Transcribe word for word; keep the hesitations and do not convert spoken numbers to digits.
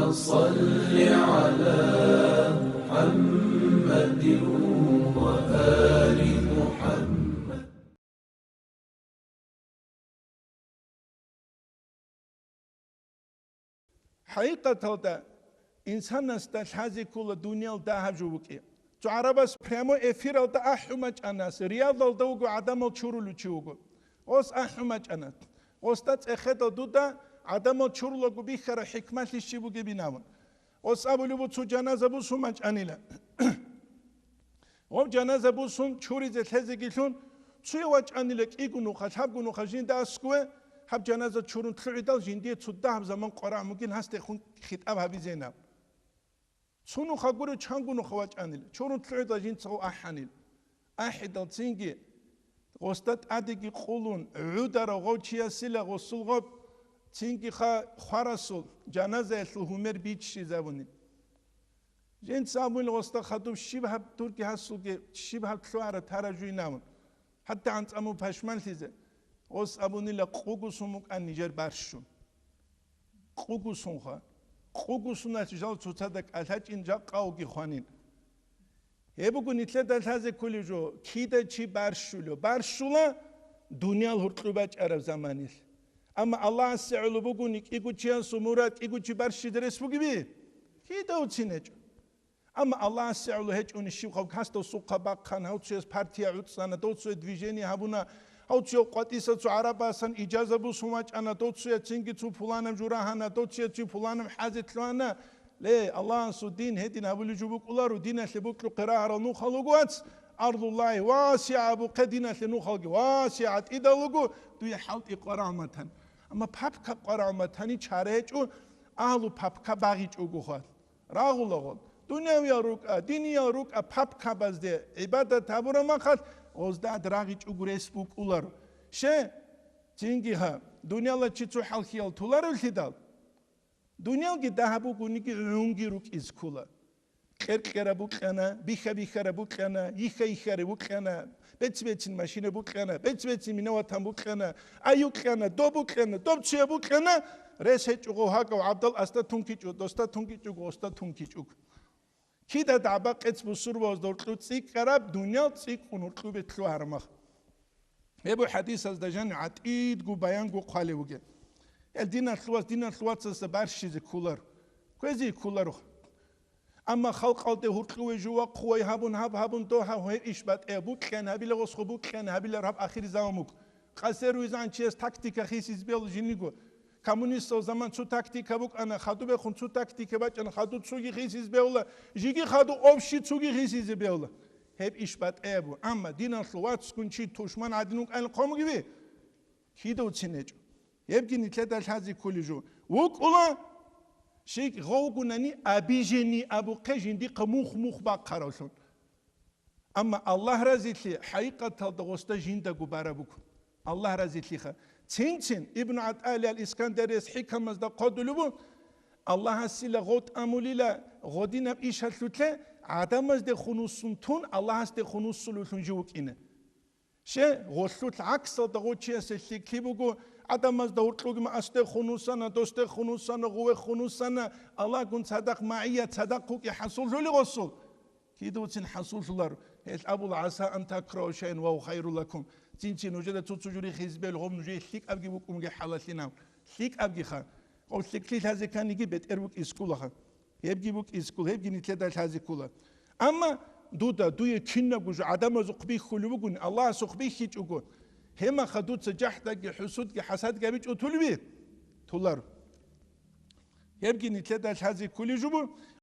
صل على محمد وآل محمد. ХӀакъикъаталда, инсанасда лъазе ккола дуниял дагьаб жо букӀи. Цо гӀарабас прямой эфиралда ахӀун бачӀана, Риядалда вуго гӀадамал чурулев чи вуго. Гъос ахӀун бачӀана. Гъосда цӀехедал дуда гӀадамал чурулаго бихьараб хӀикмалъи щиб бугебин абун. Гъос абулеб буго, цо жаназа бусун бачӀанила. Гъоб жаназа бусун чуризе лъезегилъун, цуе вачӀанила кӀиго нуха, лъабго нуха жинда аскӀове, гьаб жаназа чурун лъугӀидал жиндие цо дагьаб заман къварагӀун бугин гьасдехун хитӀаб гьабизейин абун. Цо нуха гуро, чанго нуха вачӀанила, чурун лъугӀидал жинцаго ахӀанила. АхӀидал цинги гъосда тӀадеги къулун, гӀударав гъов чиясила гъосул гъоб, цинги ха-, хварасул жаназаялъул гьумер биччизабуни. Жинца абунила гъосда хадуб, щиб гьаб дурги гьасулги, щиб гьаб лъугьараб тараб жуйин абун. ХӀатта анцӀаму пашманлъизе. Гъос абунила, къугусун букӀан нижер барщун. Къугусунха. Къугусуналъ жал цоцазда кӀалъачӀин, жакъа вуги хванин. Гьеб буго нилъеда лъазе кколеб жо, кида чи барщулев. Барщула дуниял гьуркьу бачӀараб заманилъ. Амма Аллагьасе гӀоло бугони, кӀиго чиясул мурад кӀиго чи барщизе рес бугеби? Кида уцин гьечӀо. Амма Аллагьасе гӀоло гьечӀони щиб, гьав касдав сухъа бахъана, гьав цояс партия гӀуцӀана, дов цояс движение гьабуна, гьав цояв къватӀиса цо гӀараб басан ижаза бусун вачӀана, дов цояцинги цо пуланаб жо рагьана, дов цояцин пуланаб хӀазе лъугьана. Ле, Аллагьасул дин гьедин гьабулеб жо букӀуларо, диналъе бокьухъе рагьарал нухал руго, вац, арзуллагьи васигӀа абухъе, диналъе нухалги васигӀа тӀидал руго, дуе хӀалтӀи къварагӀуматан. Амма папка къварагӀуматани чара гьечӀо, агьлу папка багъичӀого хвал. Рагъулагъун. Дунявиял рукӀа, диниял рукӀа папкабазде гӀибадат гьабураб махалъ, гъозда рагъичӀого рес букӀуларо. Ще, цинги гьа, дунияла чи цо хӀалхьиял толаревлъидал, дуниялги дагьаб бугониги гӀунги рукӀиз ккола. Кьер-кьераб букьана, биха-бихараб букьана, йиха-йихараб букьана, беци-бецин машина букьана, беци-бецин мина-ватан букьана, аюкьана, доб букьана, доб цуя букьана, рес гьечӀого гьагав гӀабдал асда тункичӀо, досда тункичӀого, осда тункичӀого. Кида дагӀба къец бусурбабазда гьоркьоб цӀикӀкӀараб, дуниял цӀикӀкӀун гьоркьобе лъугьараб мах. Гьеб хӀадисазда жаниб гӀатӀидго баянго хъвалев вугеб. Гьел диналъул вас, диналъул вацасда барщизе кколар. Кквезе кколаро. Амма халкъалде гьуркьуве жува хъувай гьабун, гьаб гьабун, дов гьав, гьеб иш батӀияб, букьян гьабила гъосго, букьян гьабилар гьаб ахиризавун буго. Къасер визан чияс тактика хисиз бел жиниго. Коммунистал заман цо тактика букӀана, хадубехун цо тактика бачӀана, хаду цоги хисиз бевла, жиги хаду общий цоги хисизе бевла. Гьеб иш батӀияб бу. Амма диналъул вацгун чи тушман гӀадин вукӀанил хъомгиви? Кидавцин гьечӀо. Гьебги нилъеда лъазе кколеб жо. ВукӀула, щай гъовгунани обиженный абухъе жиндихъа мух-мух бахъаравлъун. Амма Аллагь разилъи хӀакъикъаталда гъосда жиндаго бараб буго. Аллагь разилъиха. Цин-цин Ибн ГӀатаиллагь ал-Искандарияс хӀикамазда хъвалеб буго, Аллагьасила гъов тӀамулила гъодинаб ишалъулъе, гӀадамаздехун вуссун тун, Аллагьасдехун вуссулевлъун жив вукӀина. Ще, гъолъулъ гӀаксалда гъов чиясе лъикӀлъи буго, гӀадамазда гьоркьоги ма асдехун вуссана, досдехун вуссана, гъувехун вуссана, Аллагьгун цадахъ магӀият, цадахъ вукӀи хӀасуллъули гъосул. Кидавцин хӀасуллъулар, гьел абула, гӀаса ан такрагьу шайан ва гьува хайрун лакум. Цин-цин нужеда цо-цо жури хизбел гъоб нужее лъикӀабги букӀунги хӀалалъинав. ЛъикӀабгиха. Гъов лъикӀлъи лъазе кканиги бетӀер букӀиз кколаха. Гьебги букӀиз ккол, гьебги нилъеда лъазе ккола. Амма дуда, дуе кинабго жо гӀадамазухъ бихьулеб бугони, Аллагьасухъ бихьичӀого, гьемаха дуца жахӀдаги, хӀусудги, хӀасадги гьабичӀо тулеби? Тулар. Гьебги нилъеда лъазе кколеб жо бу,